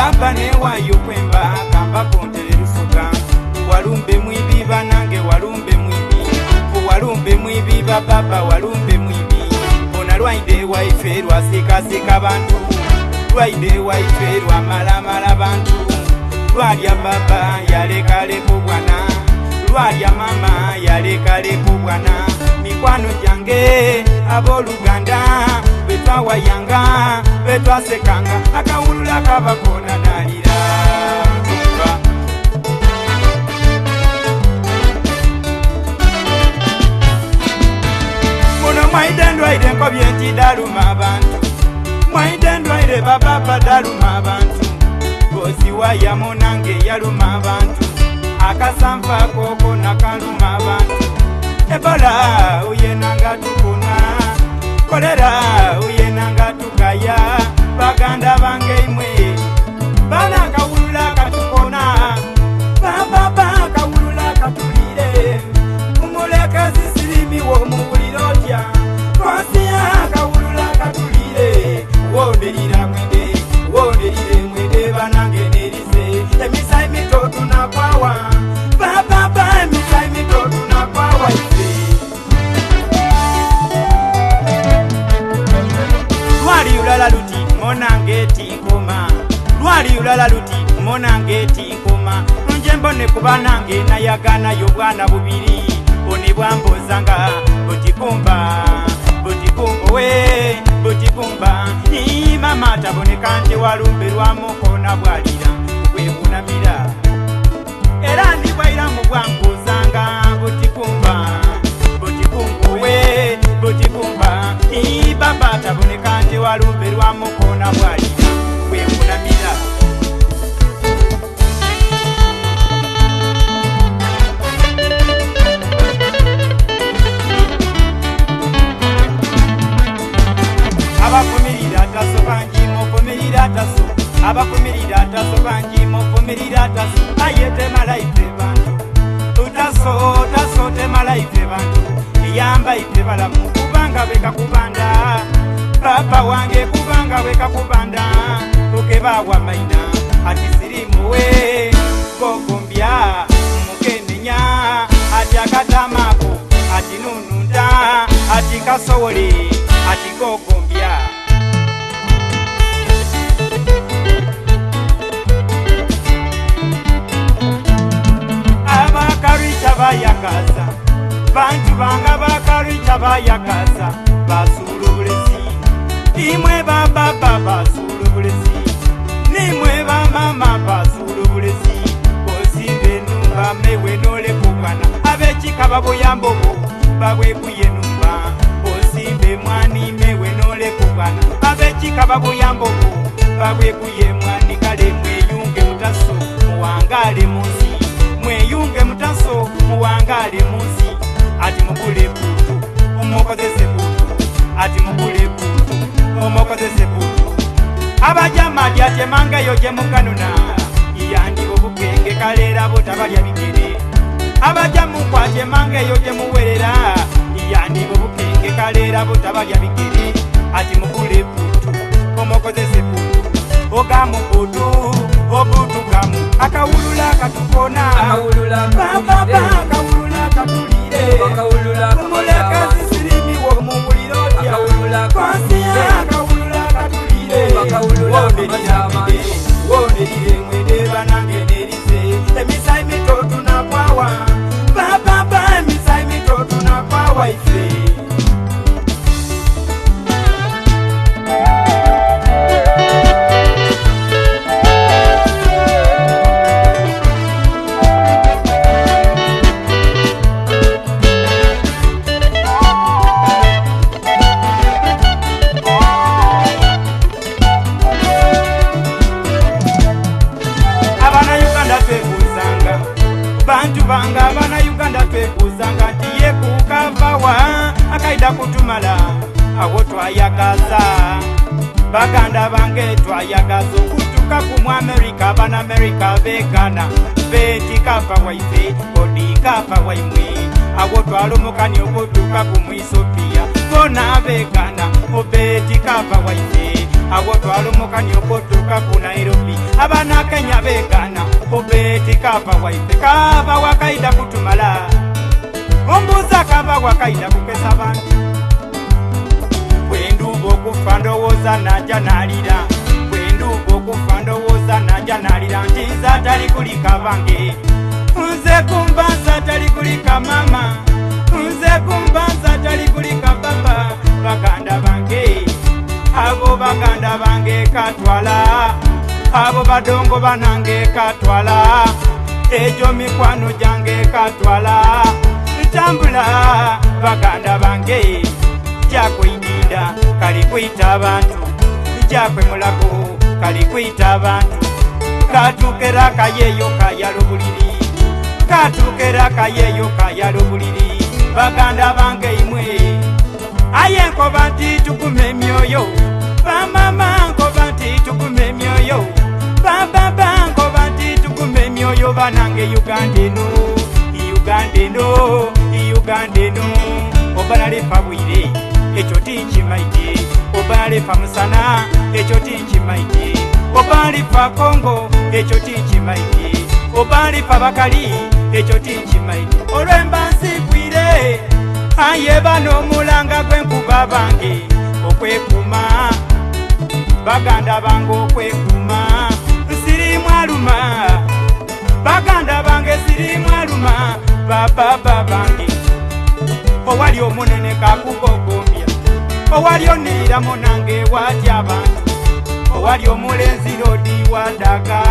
Baba newayo kwemba kamba kontere lusoga. Walumbe mwibi banange, walumbe mwibi, walumbe mwibi bababa, walumbe mwibi. Ona lwaide waife lwasikasika bantu, lwaide waife lwamalamala bantu. Lwalya baba yalekaleko bwana, lwalya mama yalekaleko bwana. Mikwano gyange abooluganda betwawayanga betwasekanga, akawulula kabakona nalira Tumba. Muno mwaide ndwaire nkobye nti daluma abantu, mwaide ndwaire bababa daluma abantu. Goziwaya munange yaluma abantu, akasanfa koko nakaluma abantu. Ebola uyenanga tukuna, kolera uyenanga tukaya. Baganda bange imwe bana kawulula katukona, bababa kawulula katulire. Umulekezi silimiwo muwulira otya? Konsiya kawulula katulire. Wonderira mwende, wonderire mwende banange nerize. Emisayi mito tunakwawa bababa, emisayi mito tunakwawa ife. Lwali ulala luti monange tinkoma, lwali ulala luti monange tinkoma. Nje mbone kuba nange nayaganayo bwana bubiri, oni bwambozanga butikumba butikumba we butikumba. Ii, mama taboneka nti walumbe lwamukona bwalira bwebunamira. Era ndibwaira mu bwambuzanga butikumba butikumba we butikumba. Ii, baba taboneka nti walumbe lwamukona bwalira bwebunamira. Abavumirira taso bangi, muvumirira taso. Abavumirira taso bangi, muvumirira taso. Aye temala ife bantu taso, taso temala ife bantu. Eyamba ife balamu kubanga bekakubanda papa wange, kubanga bekakubanda ukebawa maina ati sirimuwe gogombya mukenenya ati akatamako ati nununda ati kasowole ati gogombya. Abakarica bayakaza bantu banga, bakarica bayakaza basula obulezi. Imwe bababa basula obulezi, nimwe bamama basula obulezi. Ozimba enumba mewe nolekubwana, abekika babuyamba obwo babwekuye enumba. Ozimba emwani mewe nolekubwana, abekika babuyamba obwo babwekuye emwani. Kale mweyunge mutaso muwangale munsi, mweyunge mutaso muwangale munsi. Ati mugule butu omukozese butu, ati mugule butu omukozese butu. Abajamadi atemangayo gye mukanuna iyandiba obukenge kalera butabalya bigere. Abajamukwate emangayo gye muwerera iyandiba obukenge kalera butabalya bigere. Ati mugule butu omukozese butu, ogamu butu obutu gamu akawulula katukona. Akawulula bababa katulire. Akawulula katulire. Akawulula Omulekazi silimiwo muwulira otya? Akawulula Konsiya katulire. akawulula katulire. Akawulula Wonderira mwede, wonderire mwede banange nerize. Emisayi mito tunakwawa bababa, emisayi mito tunakwawa ife. Abana Uganda twebuzanga bantu bange, abana Uganda twebuzanga nti yekukavawa akaida kutumala. Awo twayagaza baganda bange, twayagaza okutuka ku mu Amerika. Abana Amerika begana betikava waife odikava waimwe. Awo twalumukani okutuka ku mu Ethiopia bona begana obetikava waife. Awo twalumuka ni okutuuka ku Nairobi. Abanakenya begaana Obeti kava waife kava wakaida kutumala. Ombuuza kava wakaida kukesa bantu. Bwenduba okufa ndowooza naja nalira. Bwenduba okufa ndowooza naja nalira nti nze atali kulika bange. Nze kumba nze atali kulika mama. Nze kumba nze atali kulika baba. Baganda bange abo baganda bange katwala. Abo badongo banange katwala. Ejo mikwano jange katwala. Ntambula baganda bange jakwidinda kali kwita abantu jakwe mulago kali kwita abantu katukera kayeyo kayala obuliri katukera kayeyo kayala obuliri baganda bange imwe aye nkoba nti tugume emyoyo bamama nkoba nti tugume emyoyo bababa nkoba nti tugume emyoyo banange Uganda eno Uganda eno Uganda eno oba nalefa bwire ekyo tinkimaite oba nalefa musana ekyo tinkimaite oba nlifa Kongo ekyo tinkimaite oba nlifa bakali ekyo tinkimaite olwemba nsigwire aye bano omulanga gwenkuba bange okwekuma baganda bange okwekuma sirimu aluma baganda bange sirimu aluma bababa bange owali omunene kakugogombya owali oniramu nange watya abantu owali omulenzi lodi wadaga.